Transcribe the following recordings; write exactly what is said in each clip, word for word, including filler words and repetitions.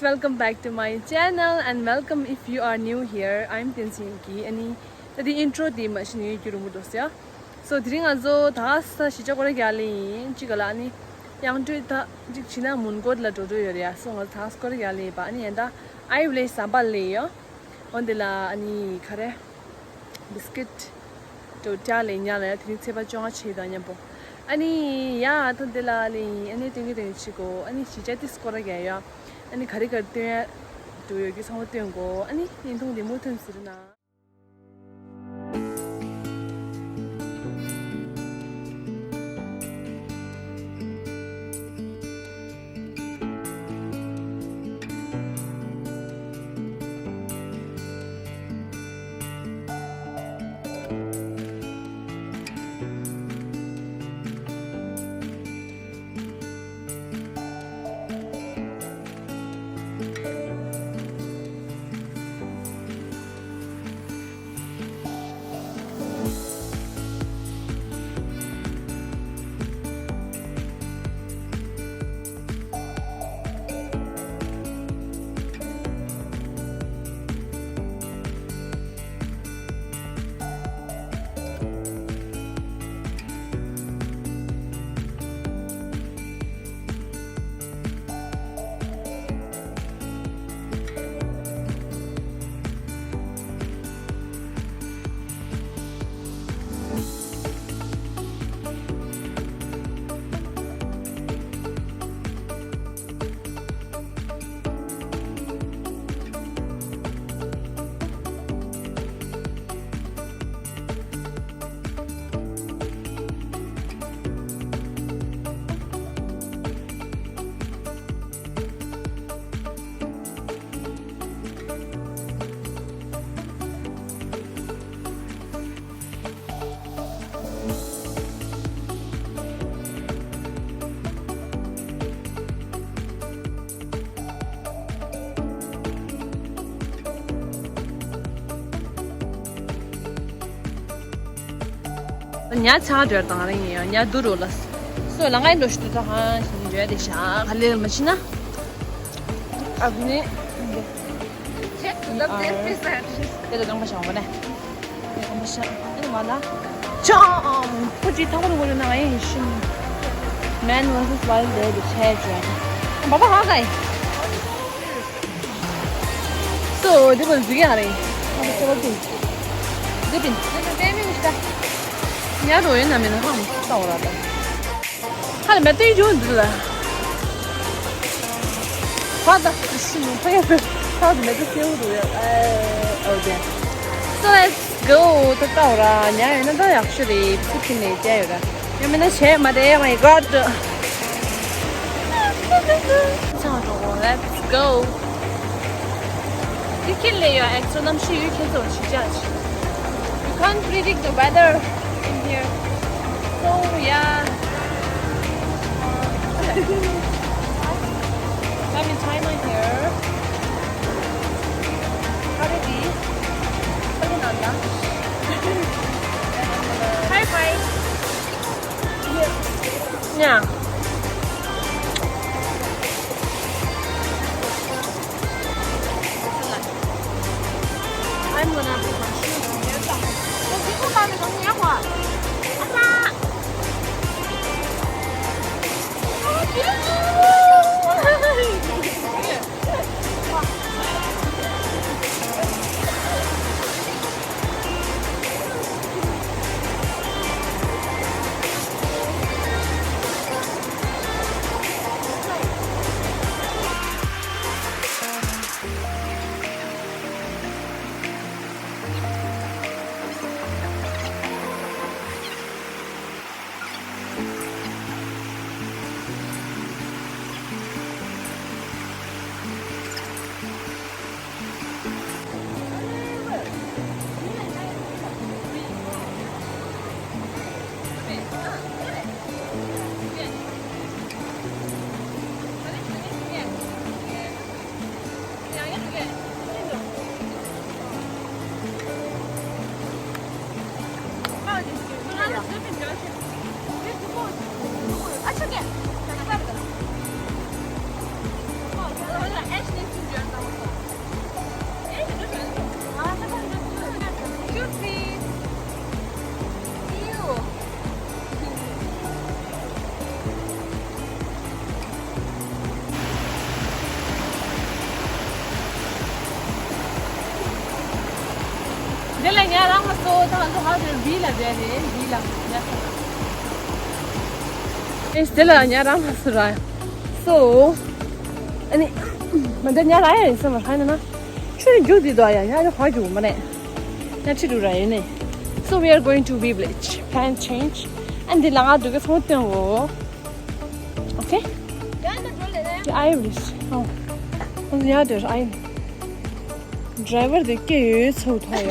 Welcome back to my channel and welcome if you are new here. I'm Tenzin Ki. ཨ་ནི་ད་དེ་ཨིན་ཊྲོ་དེ་མ་ཤི་ནས་རྒྱུ་རུ་མུ་འགྲོ་ཟེར། So དེ་རིང་ང་ཚོ་ད་ས་གཞིས་ཆགས་སྐོར་རྒྱག་ལེ་ཡིན། གཅིག་ག་ལ་ཨ་ནི་དབྱངས་སྒྲོལ་ད་གཅིག་བྱིན་ན་མོན་གྷོ་ལ་འགྲོ་འགྲོ་ཡོད་རེད་ཡ། So ང་ཚོ་ད་སྐོར་རྒྱག་ལེ་ཡིན་པ། ཨ་ནི་ཡན་ད་ཨའི་ཝི་ལེ་ཟམ་པ་ལེ་ཡོད། འོན་ཏེ་ལ་ཨ་ནི་ག་རེ། བི་སི་ཀིཊ་དུ་ཏྲ་ལེ་ཉ་ལ་ཡ། དེ་རིང་ཚེས་པ་བཅོ་ལྔ་ཆེ་དང་མཉམ་པོ། ཨ་ནི་ཡ་ད་འདི་ལ་ལེ་ཡིན། ཨ་ནི་སྟོན་གི་སྟོན་གི་ཆི་གོ། ཨ་ནི་གཞིས་ཆགས་ཏིས་སྐོར་ར་ག་ཡ། ཨ་ནི་ག་རེ་ག་རེ་སྟོན་ཡ་དུ་ཡོད་ཀྱི་ཚང་མ་སྟོན་གོ། ཨ་ནི་བརྙན་ཐུང་འདི་མུ་མཐུད་ཟེར་ན། ཉ་ཚ་འདྲ་དང་རིང་ཡང་ཉ་དུ་རོ་ལ། སོ་ལ་ངའི་འགྲོ་ཤི་དུ་ཚ་ཧང་ཞིག་འདྲ་དེ་ཤ་ག་ལེར་མ་ཤི་ན། ཨ་ནི། ཁྱེད་ཀྱི་ལབ་དེ་དེ་ས་དེ་ལ་རང་པ་ཤ་བ་ནས། རང་པ་ཤ་ཨ་ནི་མ་ན། ཅང་ཁོ་ཅི་ཐང་པོ་ནི་ངོ་ན་ཡིན་ཤིན། Man versus Wild Day the Chad Dragon. Baba how guy? So, this was real. Dipin. Nya do yin na min hang ta ora da. Hal me te ju du la. Fa da shi ni pe pe. Fa me te ju du ya. Eh, okay. So let's go. Ta ta ora. Nya yin da ya shi de. Dipin ne ja yo da. Ya me na che ma de. Oh my god. Let's go. You can lay your eggs on them, she you can do she judge. You can't predict the weather in here. So yeah. Let me tie my hair. How did he? Bye bye. Yeah. I'm gonna put my shoes in here. སོ་ད་ང་ཚོ་ཧ་ཅང་བི་ལ་བསྡད་རེད། བི་ལ་ཉལ་ས་ར། ཨེ་དེ་ལ་ཉལ་རང་ལ་སུ་ར། སོ། ཨ་ནི། མ་འདི་ཉལ་ར་ཡ་ཡིན་སེམས་ལ་ཧ་ཡིན་ན། ཆུ་རྒྱུག་དེ་དོ་ཡ་ཉལ་ར་ཧ་རྒྱུག་མ་ནས། ཉལ་ཁྲི་རུ་ར་ཡིན་ནས། So we are going to Bee Village. Plan change. ཨ་ནི་འདི་ལ་ང་འགྲོ་གི་ཚོང་སྟོན་འོ། Okay? ཡ་ན་འགྲོ་ལེ་ནས། Yeah, I will. Oh. ཡ་དེར་I will. Driver དེ་སྐད་ཡོད་ཚོད་ཐོ་ཡ།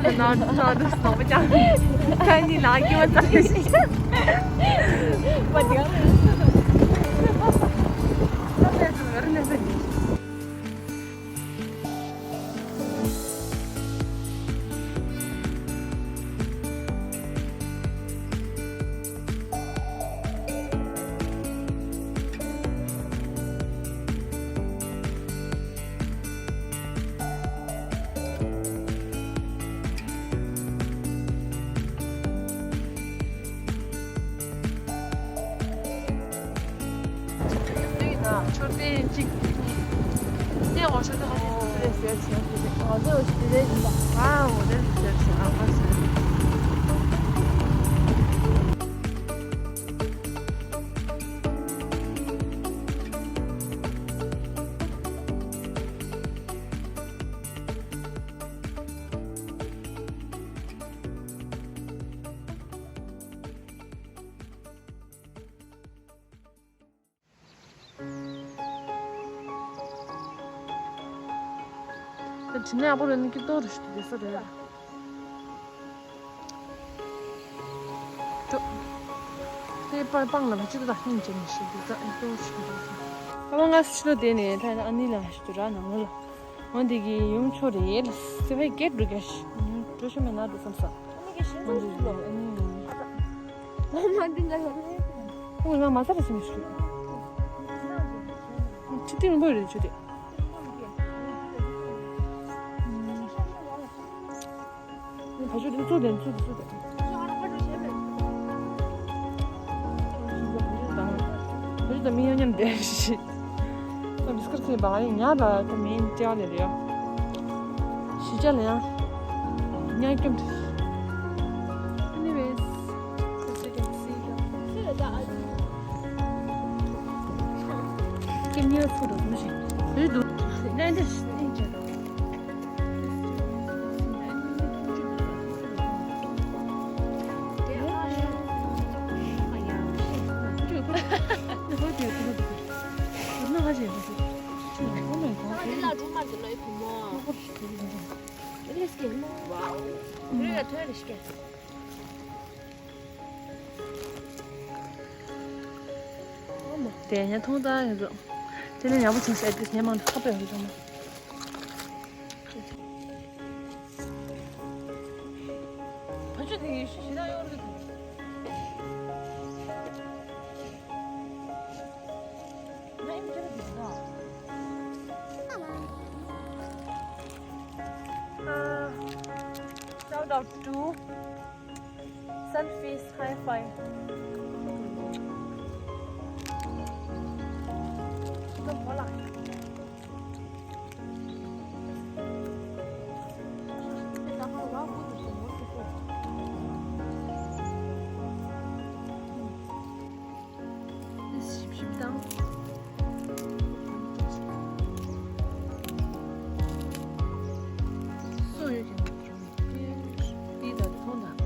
ནང་ནང་དུ་སོང་བ་ཀྱང་ཁ་ཉིན་ལ་སྐྱེ་བ་ཙམ་ཞིག་པ་དེ། མཆོད་རྟེན་གཅིག་གཉིས། དེ་འོ་མཆོད་རྟེན་ཧ་ཅང་ཟེར་ཟེར་ཟེར་ཟེར། ཨ་འོ་དེ་ཟེར་ཟེར་ཨ་ཨ་ཟེར། དེ་དྲི་ནས་ཨ་པོ་རེ་ནི་ཀི་ཏོ་རེ་ཞིག་དེ་ས་རེད། ཅོ། དེ་པ་པང་ལ་བ་ཅི་ཏོ་ད་ཧིན་ཅན་ཞིག་དེ་ཙ་ཨི་ཏོ་ཞིག་དེ་ས། ཨ་པ་ང་སི་ལོ་དེ་ནས་ད་ཨ་ནི་ལ་ཞིག་ཏུ་ར་ནང་ལོ་ལ། འོན་ཏེ་གི་ཡུམ་ཆོ་རེད་ལ་སི་བའི་སྐད་འགྲོ་རྒྱ་ཞིག་འགྲོ་ཤོ་མེད་ན་འགྲོ་བསམ་ས། འོན་ཏེ་གི་ཨ་ནི། ཨོ་མ་འདི་འདྲ་ཡོད་རེད། ཨོ་ང་མ་ས་རེ་སི་མི་ཞུ། ཆུ་ཏི་རིང་པོ་རེད་ཆུ་ཏི། བ་ཕྱུགས་དེ་ཚུགས་དེ་ཚུགས་དེ་ཚུགས་དེ། བ་ཕྱུགས་དང་མི་ཡང་མཉམ་བསྡད་ཤི། ད་བི་སི་ཀར་ཚེ་བ་ཡང་ཉར་ར་ད་མིན་ཅག་ལེ་རེད། ཤི་ཅག་ལེ་ཡང་ཉར་སྐྱོམ་དེ། Anyways, as you can see, ཀེམ་ཉར་ཚུགས་དང་མི་ཤི། རེད་འདུག་ལན་འདི་ཤི་ཅག་དེ་ཉན་ཐུང་ད་ཡིན་ཟོ། དེ་ནས་ཡག་པོ་བྱུང་ཤག་དེ་ཉན་མང་དུ་ཁ་པོ་ཡོང་གི་ཚང་མ། བ་ཕྱུགས་དེ་ཡེ་ཤུ་ཞེ་དྲག་ཡོད་རེད། ང་ཨེམ་ཅི་རེད་འདུག་ན། Shout out to Sunfist Hi-Fi. ཞིབ་ཞིབ་དང་། སོ་ཡོད་ཀྱང་། འདི་ད་མཐོང་དང་།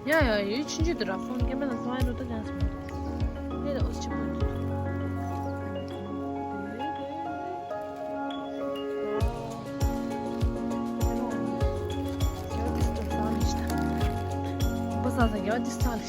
ཡ་ཡ་ཡོད་ཆུང་ཆུང་དུ་ར་ཕོན་ཀེ་མེ་ལ་མཐོང་ཡ་རུ་ད་ཀྱང་སོང་། འདི་ད་འོ་ཆེན་པོ་འདུག་ས་ས་ཡ་ཅི་ས་ལ།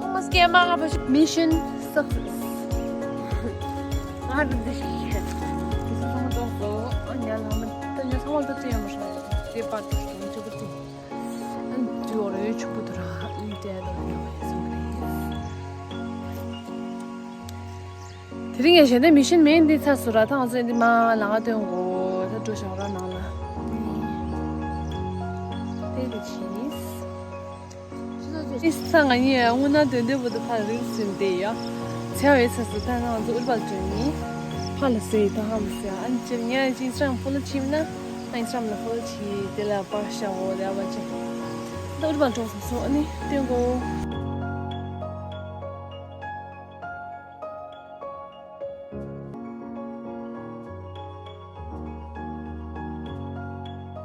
Thomas Gemma, Mission Success. ང་རུ་འདི་ཞིག་ཁྱེར། དེ་ཚོ་ཚང་མ་རྫོགས་སོང་། ཨ་ཉལ་ལ་མི་ད་ཉལ་ཚང་མ་ད་ཅི་ཡང་མ་ཤོང་། དེ་པར་དུ་ཞིག་ཡོང་ཆོག་གི་དེ། ཨ་དེ་འོ་རེ་ཆུ་བུ་དུ་ར་ཨི་ཏེ་དོ་ཡོང་ཡོང་སོང་རེད། དེ་རིང་ངས་གཞན་དོན་མི་ཤེས་མིན་འདི་ཚར་སོང་ར། ད་ང་ཚོ་འདི་མ་ལང་ང་སྟོན་གོ། ད་འགྲོ་ཞོག་ར་ནང་ལ། དེ་རེད་ཤིས། ཨིས་ཚང་ང་ཉེ་དངོས་གནས་དོན་དོན་པོ་དུ་ཕར་རིགས་ཟིན་ཏེ་ཡ། ཚེ་བའི་ཚེ་སུ་ད་ང་ཚོ་ཨུར་པལ་ཅོན་ནི། ཕ་ལ་སེ་ད་ཧ་མ་སེ་ཨན་ཅིར་ཉ་ཅིག་སྲང་ཕོ་ལ་ཆིམ་ན། ཨན་སྲང་ལ་ཕོ་ལ་ཆི་དེ་ལ་པར་ཤ་འོ་དེ་ཨ་བ་ཅི། ད་ཨུར་པལ་ཅོག་སོ་སོ་ཨ་ནི་སྟོན་གོ།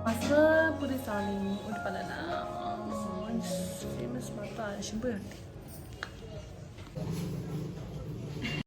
ཨ་ས་པུ་རི་ས་ལིང་ཨུར་པལ་ལ་ཕེ་མ་སི་མ་ཏ་ཞིམ་པོ་ཡོད་དེ།